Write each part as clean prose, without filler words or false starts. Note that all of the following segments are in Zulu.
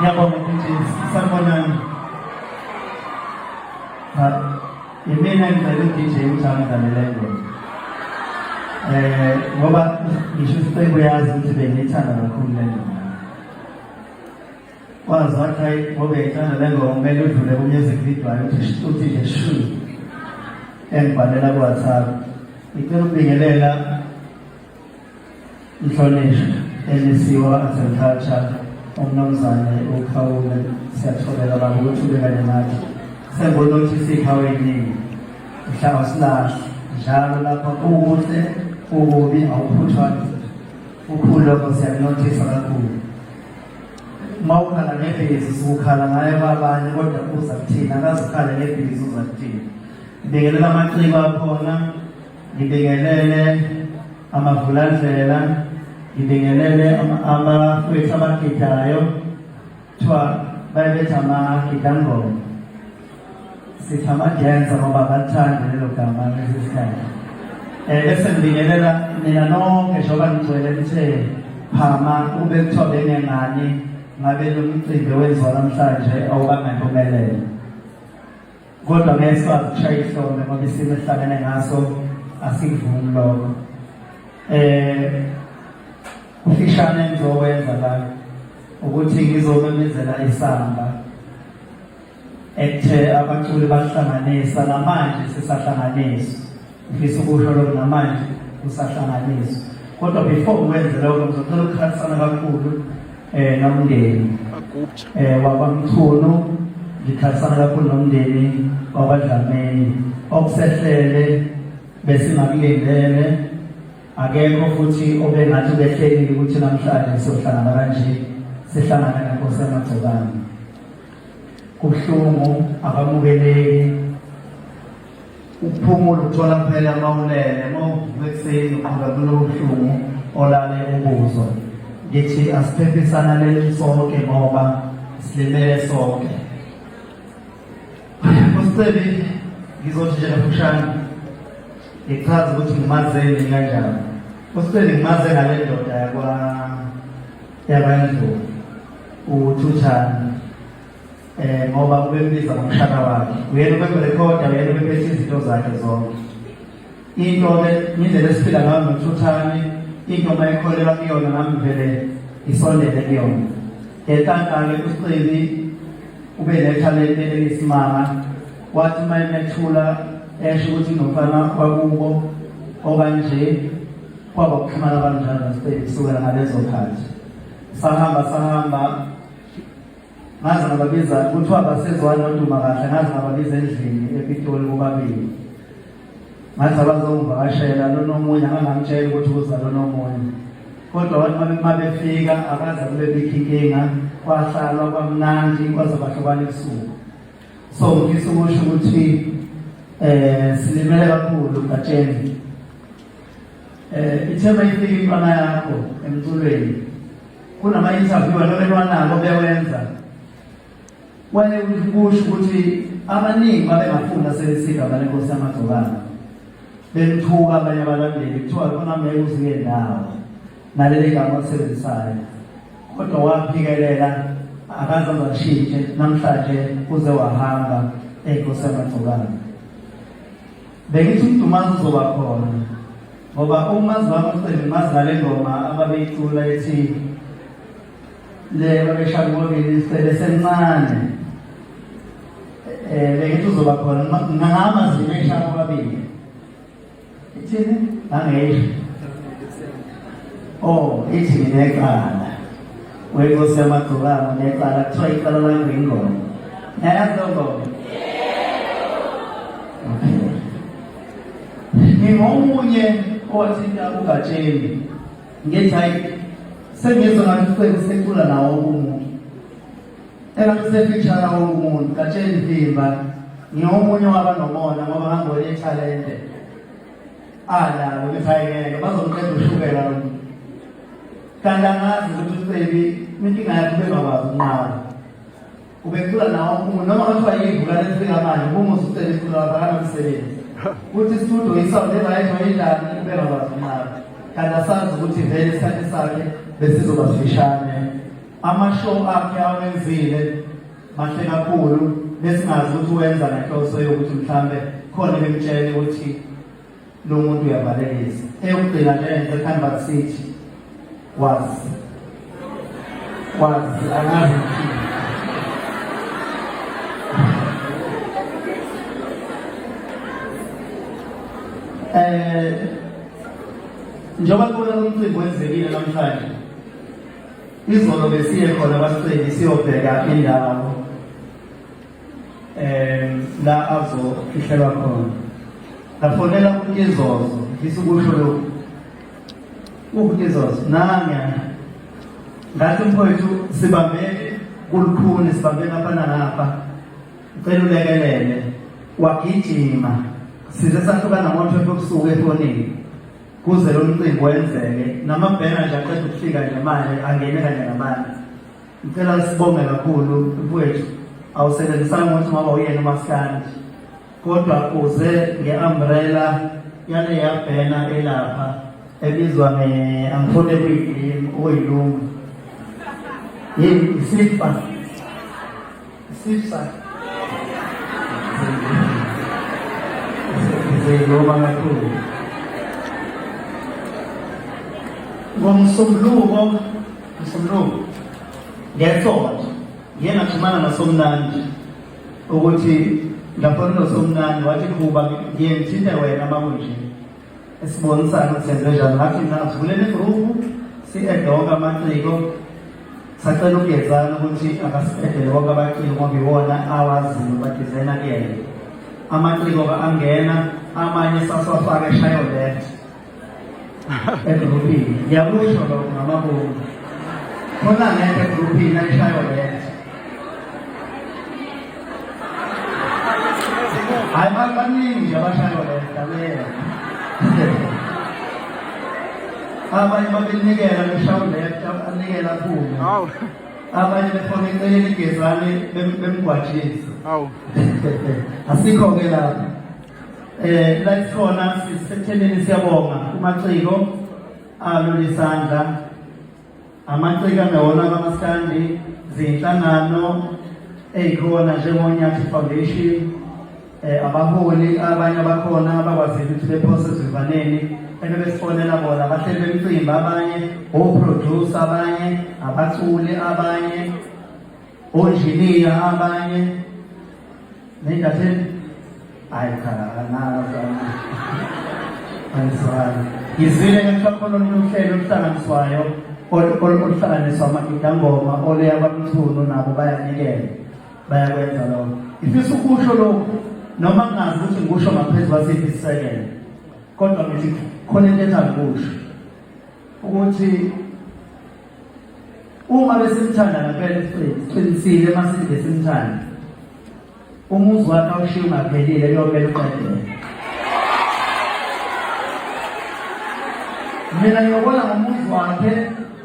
Ngiyabonga DJ, sanibonani. Cha, imina engicela u-DJ ukuthi angidlalele ingoma. Ngoba ngisho isicebo uyazi ukuthi bengiyithanda kakhulu le ngoma. Wazi wathi hayi ngoba uyayithanda le ngoma kumele udlule ku-music video hayi uthi uthi nje shu engibhalela ku-WhatsApp. Ngicela ukubingelela Mhlonishwa MEC wa-Arts and Culture uMnumzane uKhawule, siyatholela baba ukuthi ube kanye nathi. Sengibona ukuthi siyikhawe eningi, mhla usilahla njalo lapha kukuhle kukubi awuphuthwa ukhulu lokho siyakunothisa kakhulu. Uma ukhala ngebhizi sukukhala ngayo kwabanye kodwa uza kuthina, akaze ukhale ngebhizi uza kuthina. Ngibingelela amaciko akhona, ngibingelele amavulandlela, ngibingelele abafowethu abagidayo, kuthiwa bayebethi amagidangoma, sithi amagenza ngoba abalithandi lelo gama lesi sikhathi. Bese ngibingelela nina nonke njengoba nigcwele nithe phama, kube kuthiwa bengengani ngabe lo mcimbi owenziwa namhlanje awubanga impumelelo. Kodwa ngeke sikwazi ukushaya ihlombe ngoba isimo esihlangene ngaso asikuvumi lokho. Kufishane engizokwenza la ukuthi ngizomemezela isamba ekuthe abaculi bahlanganisa namanje sisahlanganiswa. Ngifisa ukusho lokho namanje kusahlanganiswa. Kodwa before ngikwenze lokho ngizocela ukukhalisana kakhulu nomndeni wakwaMchunu, ngikhalisana kakhulu nomndeni wakwaDlamini. Okusehlele besingakulindele, akekho futhi obengathi ubehlelile ukuthi namhlanje siyohlangana kanje, sihlangana nenkosi yamagcokana. Kubuhlungu, akamukeleki. Ukuphumula ukuthola kuphela uma ulele, uma uvuka ekuseni uqhuba kulobu buhlungu olale ubuzwa. Ngithi asiphephisanaleni sonke ngoba silimele sonke. Usicebi ngizothi nje kafushane ngichaze ukuthi ngimazeni kanjani. Usicebi ngimaze ngale ndoda yakwa yakwaNdlovu uThuthani. Ngoba ubembiza ngomshana wakhe, uyena ubemrekhoda, uyena ubephethe izinto zakhe zonke. Into ke indlela esiphila ngayo noThuthani, into uma ekholelwa kuyona nami vele isondele kuyona. Ngenhlanhla-ke uSicebi ube nethalente eliyisimanga, wathi uma emethula esho ukuthi kunomfana wakubo okanje, kwaba ukuxhumana kanjalo noSicebi kusukela ngalezo khathi. Sahamba sahamba ngaze ngababiza, kuthiwa basezwani noduma kahle, ngaze ngababiza endlini ePitoli bobabili. Ngathi abazongivakashela lona omunye angangamtshela ukuthi uza lona omunye, kodwa abantu uma befika akaze kube bikho inkinga, kwahlalwa kwamnandi kwaze kwahlukana ebusuku. So ngifisa ukusho ukuthi silimele kakhulu Gatsheni. Ithemba ifika intwana yakho emculweni, kunama-interview alobelwanako bewenza, waye kusho ukuthi abaningi babengafuni asebenzisa igama lenkosi yamagcokana, bemthuka abanye abalandeli, kuthiwa khona ngeke uze ndawo naleli gama olisebenzisayo, kodwa waphikelela akaze azashintshe, namhlanje uze wahamba enkosi yamagcokana. Bengithi umdumazi uzoba khona ngoba umazi wami uCele mazi ngale ngoma ababeyicula ethi le babeshaya bobabili isicele semncane. Bengithi uzoba khona ngamazi beshaya bobabili. Ithini? Angeyisho. Oh, ithi nginecala. Wenkosi yamagcokama necala, kuthiwa icala lakho ingoma. Niyayazi leyo ngoma? Okay. Ngingomunye owathinta uGatsheni. Ngithi hayi sengizwa ngathi uCele secula nawo umuntu. Engathi sefeature wonke umuntu, Gatsheni vimba. Ngingomunye wabanomona ngoba ngangibona ithalente. Analo ngithi hayi ngeke bazomqeda ushukela lo muntu. Kanti angazi ukuthi uCebi inkinga yakhe ubengakwazi ukunqaba. Ubecula nawo umuntu noma kuthiwa yivula lefika manje ubumuza uCebi icula lapha akanamsebenzi. Kuthi studio isawunde right wayidlani ubengakwazi ukunqaba. Kanti asazi ukuthi vele isikhathi sakhe besizoba sifishane. Ama-show akhe awenzile mahle kakhulu, besingazi ukuthi wenza ngenhloso yokuthi mhlambe khona bemtshele ukuthi lo muntu uyavalelisa. Eyokugcina nje enze Canvas City was was angazi ngithini. Njengoba kubona umcimbi wenzekile namhlanje, izolo besiye khona kwasiceli siyobheka indawo la azofihlelwa khona. Ngafonela uNtizozo, ngifisa ukusho lokhu. UNtizozo nanya ngathi mfowethu sibambe kulukhuni, sibambe ngapha nangapha, ngicela ulekelele. Wagijima size sahlukana ngo-12 ebusuku efonini kuze lo mcimbi wenzeke, namabhena nje aqeda ukufika nje manje angene kanye nabantu. Ngicela sibonge kakhulu mfowethu, awusebenzisanga ukuthi ngoba uyena umaskandi, kodwa uze nge-umbrella yale yabhena elapha ebizwa nge angifuni ukuyilunga yini isifa isifa zeyiluma kakhulu. Ngomsombuluko, msombuluko ngesonto ngiye ngaxhumana noSomnandi ukuthi ngafonela uSomnandi, wathi Khuba ngiye ngithinte wena makunje esibonisana ukuthi senze njani. Ngathi mina asivulele igruphu si-ede wonke amaciko. Sacela ukugezana ukuthi akasi-edele wonke amaciko ngoba iwona awaziyo badizayina kuyena. Amaciko angena amanye sasiwafaka eshayo left egrupini. Ngiyakusho lokho ngamabomu, khona ngekho egrupini ayishayo left. Hayi, baningi nje abashayo left, akuyena. Abanye babenikela beshayo left, anikela aphume. Abanye befona eceleni igezane bemgwajisa. Asikho-ke lapho. La sikhona sisethenini, siyabonga kumaciko alula isandla, amaciko angewona kamaskandi, zinhlangano ey'khona njengoNyathi Foundation, abaholi abanye abakhona abakwazile ukuthi bephose ezivaneni ebebesifonela bona, abahleli bemcimbi abanye, o-producer abanye, abaculi abanye, onjiniya abanye, ney'ntatheli. Hayi cha, angazi, angiswazi. Ngizwile kuthiwa khona olunye uhlelo oluhlanganiswayo oluhlanganiswa amagidangoma oluya kwaMchunu, nabo bayanikela, bayakwenza lokho. Ngifisa ukusho lokhu noma ngingazi ukuthi ngikusho ngaphezu kwasiphi isisekelo, kodwa ngithi khona into ethi angikusho ukuthi uma besimthanda ngempela siqinisile masithi besimthanda, umuzi wakhe awushiye ungaphelile, kuyomele uqedele. Mina ngiyobona ngomuzi wakhe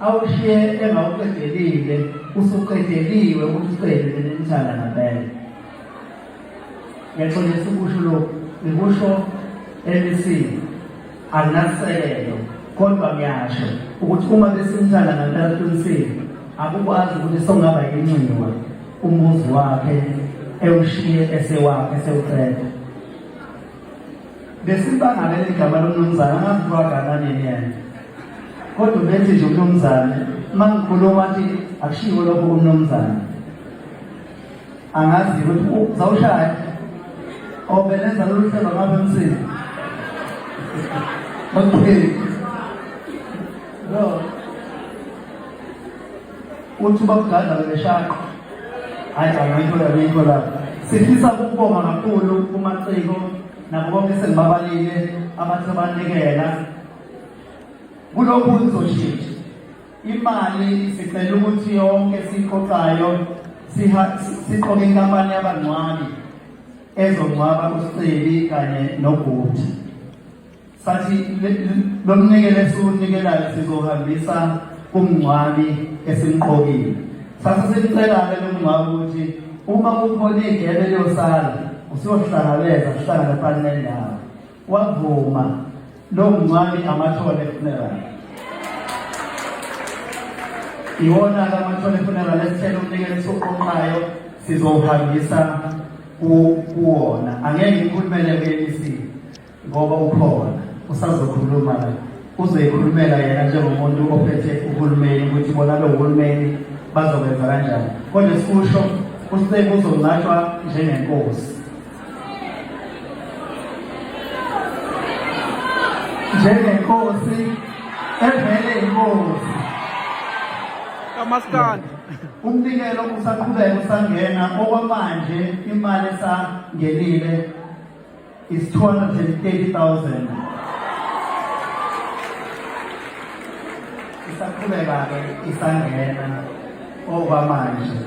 awushiye engawuqedelile, usuqedeliwe ukuthi uqede benimthanda ngempela. Ngiyaxolisa ukusho lokhu, ngikusho elisini akunasekelo, kodwa ngiyasho ukuthi uma besimthanda ngempela qinisile, akukwazi ukuthi songaba yinxiwa umuzi wakhe ewushiye esewakhe esewuqeda. Besibangale igama lomnumzane, angazi kwagananini yena, kodwa bethi nje umnumzane uma ngikhuluma athi akushiwo lokho umnumzane, angazi ukuthi zawushaya obelenza lolu hlelo ngabe msizi. Okay, no uthi ubabugada bebeshaqa. Hayi cha, ngayithola ngayithola lapho. Sifisa ukubonga kakhulu kumaciko nabo bonke sengibabalile abathe banikela kulokhu. Kuzoshintsha imali, sicela ukuthi yonke siyiqoqayo siqoke inkampani yabangcwabi ezongcwaba uSicebi kanye noGuthi. Sathi lo mnikelo esiwunikelayo sizohambisa kumngcwabi esimqokile. Sase simcela-ke lo mngcwabi ukuthi uma kukhona igebe liyosala usuyohlangabeza sihlangane phakathi nendawo. Wavuma lo mngcwabi, Amathole Funeral. Iwona-ke amathole funeral esithela umnikelo esiwuqoqayo sizowuhambisa kuwona. Angeke ngikhulumele ku-ABC ngoba ukhona usazokhuluma la, uzoyikhulumela yena njengomuntu ophethe uhulumeni ukuthi bona bewuhulumeni bazokwenza kanjani, kodwa sikusho uScebi uzongcwatshwa njengenkosi, njengenkosi evele inkosi kamaskandi. Umnikelo usaqhubeka usangena. Okwamanje imali esangenile is 230,000. Isaqhubeka-ke isangena okwamanje.